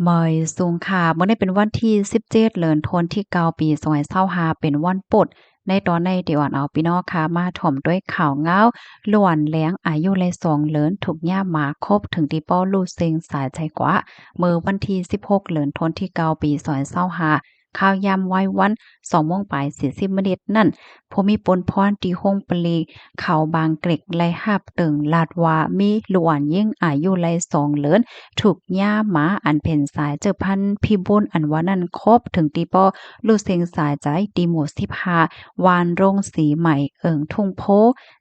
ເມີຍສູງຄ່ະ ມື້ນີ້ເປັນວັນທີສິບເຈັດ ເດືອນທັນວາ ປີສອງພັນຊາວຫ້າ ເປັນວັນພຸດ. ໃນຕອນນີ້ ຕິອອນເອົາພີ່ນ້ອງຄ່ະ ມາຖົມດ້ວຍຂ່າວງາວ ຫຼວນແລງອາຍຸໄລ່ສອງເດືອນ ຖືກຫຍ້າໝາຄົບ ເຖິງທີ່ປໍຮູ້ເສັງສາຍໃຈກວ່າ. ມື້ວັນທີສິບຫົກ ເດືອນທັນວາ ປີສອງພັນຊາວຫ້າ ຄາວຍາມວາຍວັນ ສອງໂມງປາຍສີ່ສິບມິນິດນັ້ນ ຜູ້ມີບຸນພອນທີ່ໂຮງປະລີເຂົາບາງເກລັກ ໄດ້ຮັບເຕີງລາດວ່າ ມີລູກອ່ອນຍິງອາຍຸໄລ່ສອງເດືອນ ຖືກຫຍ້າໝາອັນເປັນສາຍເຈີພັນພິບູນອັນວ່ານັ້ນ ຄົບເຖິງທີ່ປໍຮູ້ເສັງສາຍໃຈ ທີ່ໝູ່ສິບຫ້າ ບ້ານໂຮງສີໃໝ່ ເອີງທົ່ງໂພ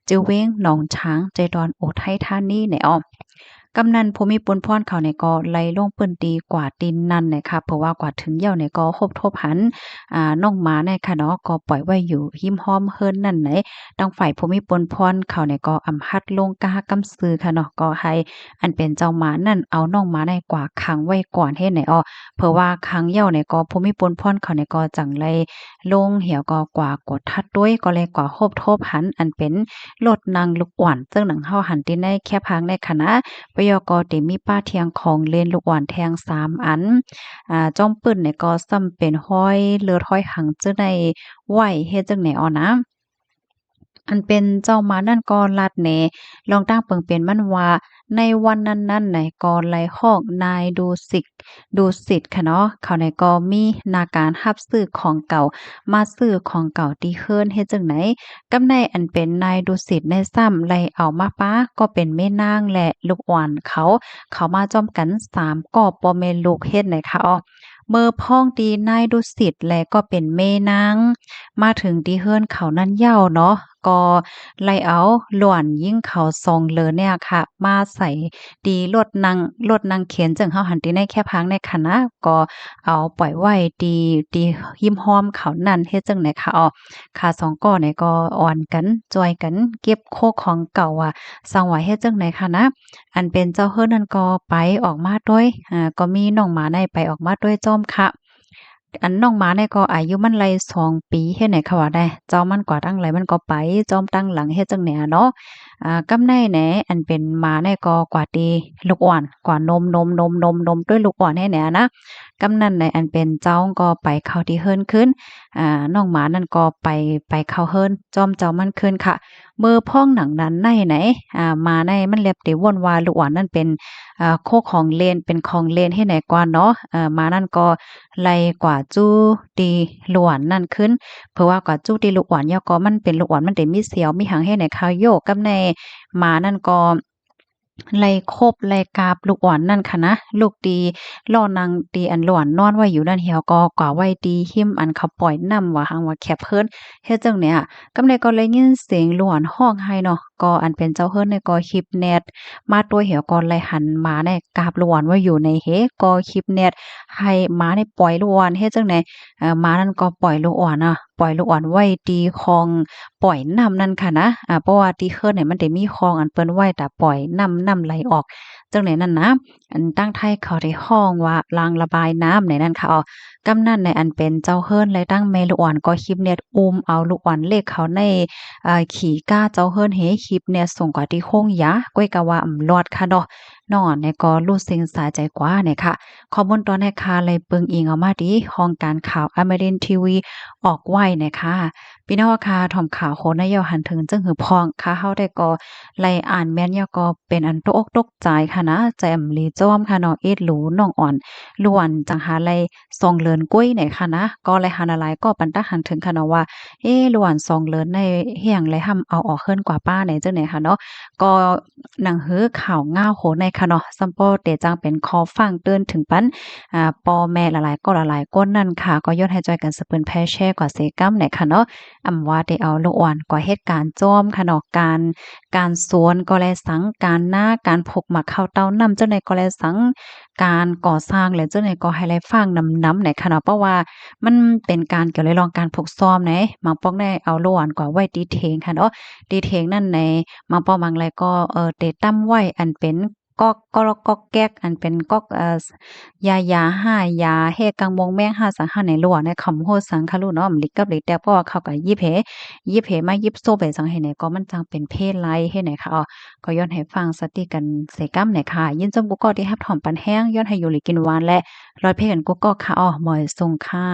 ຈື່ເວັງໜອງຊາງ ເຈດອນ ອຸໄທທານີ ແນ່ອໍ. ກຳນັ້ນຜູ້ມີປຸນພອນເຂົານີ້ກໍໄດ້ລົງພື້ນທີ່ກວາດທີ່ນັ້ນນະຄະ ເພາະວ່າກວາດເຖິງແລ້ວນີ້ກໍພົບທົບຫັນ ອາ ນ້ອງໝານີ້ຄະເນາະ ກໍປ່ອຍໄວ້ຢູ່ຮິມຮອມເຮືອນນັ້ນໃດ໋. ທາງຝ່າຍຜູ້ມີປຸນພອນເຂົານີ້ກໍອຳຫັດລົງກະຮັກກຳຊື່ຄະເນາະ ກໍໃຫ້ອັນເປັນເຈົ້າໝານັ້ນເອົານ້ອງໝານີ້ກວາດຂັງໄວ້ກ່ອນເຮັດໃນອອກ ເພາະວ່າຂັງແລ້ວນີ້ກໍຜູ້ມີປຸນພອນເຂົານີ້ກໍຈັ່ງໄດ້ລົງແລ້ວກໍກວາດກວດທັດດ້ວຍ ກໍເລີຍກວາດພົບທົບຫັນອັນເປັນລົດນັ່ງລູກອ່ອນ ເຊິ່ງດັ່ງເຮົາຫັນທີ່ໃນແຄປພາບໃນຂະນະ ປະໂຫຍກກໍໄດ້ມີປະທຽງຂອງເລນລູກອ່ອນແທ່ງສາມອັນ ອາ ຈອມປືນນີ້ກໍຊ້ຳເປັນຮອຍເລືອດຮອຍຫຍັງເຈີໃນໄວ້ເຮັດຈັ່ງໃດອໍນະ. ອັນເປັນເຈົ້າໝານັ້ນກໍລາດແນລອງຕັ້ງເປີງເປັນມັນວ່າ ໃນວັນນັ້ນໆ ນະ ກໍໄດ້ຮ້ອງນາຍດູສິດ ດູສິດຄະເນາະ ເຂົານີ້ກໍມີໜ້າການຮັບຊື້ຂອງເກົ່າ ມາຊື້ຂອງເກົ່າທີ່ເຮືອນເຮັດຈັ່ງໃດ. ກຳໃນອັນເປັນນາຍດູສິດໃນຊ້ຳໄດ້ເອົາມາປາ ກໍເປັນແມ່ນາງ ແລະ ລູກອ່ອນເຂົາ ເຂົ້າມາພ້ອມກັນສາມກໍພໍ່ແມ່ລູກເຮັດໃນຂະອອກ. ເມື່ອພ້ອງທີ່ນາຍດຸສິດ ແລະ ກໍເປັນແມ່ນາງ ມາເຖິງທີ່ເຮືອນເຂົານັ້ນແລ້ວເນາະ ກໍໄດ້ເອົາຫຼວນຍິງເຂົາສອງເລີນນີ້ຄະ ມາໃສ່ທີ່ລົດນັ່ງ ລົດນັ່ງເຂັນ ເຊິ່ງເຮົາຫັນທີ່ໃນແຄບພາບໃນຂະນະ ກໍເອົາປ່ອຍໄວ້ທີ່ ທີ່ຮິມຮອມເຂົານັ້ນ ເຮັດຈັ່ງໃດຄະອອກ. ຂະສອງກໍນີ້ກໍອ່ອນກັນ ຊ່ວຍກັນເກັບໂຄຂອງເກົ່າວ່າ ສັງວ່າເຮັດຈັ່ງໃດຄະນະ. ອັນເປັນເຈົ້າເຮືອນນັ້ນກໍໄປອອກມາດ້ວຍ ອາ ກໍມີນ້ອງໝາໃນໄປອອກມາດ້ວຍພ້ອມຄະ. ອັນນ້ອງໝາໃນກໍອາຍຸມັນໄລ່ສອງປີ ເຮັດໃດຄະວ່າໄດ້ ເຈົ້າມັນກວາດທາງໃດມັນກໍໄປພ້ອມທາງຫຼັງ ເຮັດຈັ່ງໃດອະເນາະ. ອາ ກຳໃນແນ ອັນເປັນໝາໃນກໍກວາດທີ່ລູກອ່ອນ ກວາດນົມໆໆໆ ດ້ວຍລູກອ່ອນໃຫ້ແນນະ. ກຳນັ້ນໃນ ອັນເປັນເຈົ້າກໍໄປເຂົ້າທີ່ເຮືອນຄືນ ອາ ນ້ອງໝານັ້ນກໍໄປ ໄປເຂົ້າເຮືອນພ້ອມເຈົ້າມັນຄືນຄະ. ເມື່ອພ້ອງໜັງນັ້ນໃນ ອາ ໝາໃນມັນແລັບໄດ້ວົນວ່າລູກອ່ອນນັ້ນເປັນ ອາ ໂຄຂອງເລນ ເປັນຂອງເລນເຮັດໃດກວ່າເນາະ. ອາ ໝານັ້ນກໍໄລ່ກວາດຈູ້ຕີຫຼວນນັ້ນຄືນ ເພາະວ່າກວາດຈູ້ຕີລູກອ່ອນ ແລ້ວກໍມັນເປັນລູກອ່ອນ ມັນໄດ້ມີສຽວມີຫຍັງເຮັດໃນຄາວໂຍກ ກຳໃນໝານັ້ນກໍໄລ່ຄົບໄລ່ກາບລູກອ່ອນນັ້ນຄະນະ ລູກຕີລໍ້ນັ່ງ ຕີອັນຫຼວນນອນໄວ້ຢູ່ນັ້ນ ແລ້ວກໍກວາດໄວ້ທີ່ຮິມອັນເຂົາປ່ອຍນ້ຳວ່າ ຫາງວ່າແຄບເຮືອນ ເຮັດຈັ່ງໃດອະ. ກຳໃນກໍໄດ້ຍິນສຽງຫຼວນຮ້ອງໄຫ້ເນາະ ກໍອັນເປັນເຈົ້າເຮືອນນີ້ກໍຮີບແນດມາຕົວະ ແລ້ວກໍໄດ້ຫັນໝາໃນກາບລູກອ່ອນໄວ້ຢູ່ໃນເຮ ກໍຮີບແນດໃຫ້ໝາໃນປ່ອຍລູກອ່ອນ ເຮັດຈັ່ງໃດ ເອີ ໝານັ້ນກໍປ່ອຍລູກອ່ອນເນາະ ປ່ອຍລູກອ່ອນໄວ້ທີ່ຄອງປ່ອຍນ້ຳນັ້ນຄະນະ. ອາ ເພາະວ່າທີ່ເຮືອນນີ້ມັນໄດ້ມີຄອງອັນເພິ່ນໄວ້ຖ້າປ່ອຍນ້ຳ ນ້ຳໄຫຼອອກ ຈັ່ງໃດນັ້ນນະ. ອັນທາງໄທເຂົາໄດ້ຮ້ອງວ່າລາງລະບາຍນ້ຳໃນນັ້ນຄະ. ກຳນັ້ນໃນ ອັນເປັນເຈົ້າເຮືອນ ແລະ ທັງແມ່ລູກອ່ອນກໍຮີບແນດອຸ້ມເອົາລູກອ່ອນເລກເຂົ້າໃນ ອາ ຂີ້ກ້າເຈົ້າເຮືອນເຮ ຮີບແນດສົ່ງກວ່າທີ່ໂຮງຢາ ກ້ອຍກະວ່າອຳລອດຄະເນາະ. ນ້ອງໃນກໍຮູ້ເສັງສາຍໃຈກວ່າໃນຄະ. ຂໍ້ມູນຕອນໃນຄະ ໄດ້ເບິ່ງອີງເອົາມາທີ່ຫ້ອງການຂ່າວອະມະຣິນທີວີອອກໄວ້ໃນຄະ. ພີ່ນ້ອງຄະ ຖ້ອມຂ່າວໂຄນາຍອກຫັນເຖິງຈຶ່ງຫືອພອງຄະ ເຮົາໄດ້ກໍໄດ້ອ່ານແມ່ນ ແລ້ວກໍເປັນອັນຕົກອົກຕົກໃຈຄະນະ ໃຈອຳລີຈ້ອມຄະເນາະ ເອັດຫຼູນ້ອງອ່ອນ ຫຼວນຈັ່ງຫາໄດ້ສອງເລີນກວ່າໃນຄະນະ. ກໍໄດ້ຫັນຫຼາຍໆກໍປັນຕາຫັນເຖິງຄະເນາະວ່າ ເອ ຫຼວນສອງເລີນໃນເຮັດຫຍັງໄດ້ຫ້າມເອົາອອກເຮືອນກວ່າປ້າໃນຈັ່ງໃດຄະເນາະ. ກໍໜັງສືຂ່າວງາວໂຄໃນຄະເນາະ ຊຳປໍເຕຈັ່ງເປັນຂໍ້ຝາກເຕືອນເຖິງປັນ ອາ ພໍ່ແມ່ຫຼາຍໆກໍຫຼາຍໆຄົນນັ້ນຄະ ກໍຢາກໃຫ້ຊ່ວຍກັນສະປຶນແພແຊກວ່າເສກຳໃນຄະເນາະ. ອຳວ່າໄດ້ເອົາລູກອ່ອນກວ່າເຮັດການຈ້ອມຄະເນາະ ການ ການສວນກໍແລສັງ ການນາ ການຜູກໝາກເຂົ້າເຕົ້ານ້ຳຈັ່ງໃດກໍແລສັງ ການກໍ່ສ້າງແລະຈັ່ງໃດກໍໃຫ້ໄດ້ຝາກນຳນຳໃນຄະເນາະ ເພາະວ່າມັນເປັນການກ່ຽວໃນເລື່ອງການຝຶກຊ້ອມໃນ ບາງພວກໃນເອົາລູກອ່ອນກວ່າໄວ້ທີ່ເຖງຄະເນາະ ທີ່ເຖງນັ້ນໃນ ບາງພວກບາງໄລກໍ ເອີ ໄດ້ຕຳໄວ້ອັນເປັນ ກອກ ກອກແກກ ອັນເປັນກອກ ເອີ ຢາ ຢາຫາ ຢາແຮກາງມົງແມງຫາສັງຫາໃນຫຼວງ ໃນຄຳຮູ້ສັງຄະລຸເນາະ ລິກກັບລິກແຕກ ເພາະວ່າເຂົາກໍຢິບເຫ ຍິບເຫມາ ຍິບໂຊໄປສັງເຫໃນ ກໍມັນຈັ່ງເປັນເພດໄລ່ເຫໃນຄະເນາະ. ກໍຍ້ອນໃຫ້ຟັງສະຕິກັນເສຍກ້ຳໃນຄະ. ຍິນຊົມກຸກອກທີ່ຮັບຖອມປັນແຮງ ຍ້ອນໃຫ້ຢູ່ດີກິນຫວານ ແລະ ລອດເພດກັນກຸກອກຄະເນາະ. ໝອຍສຸງຄະ.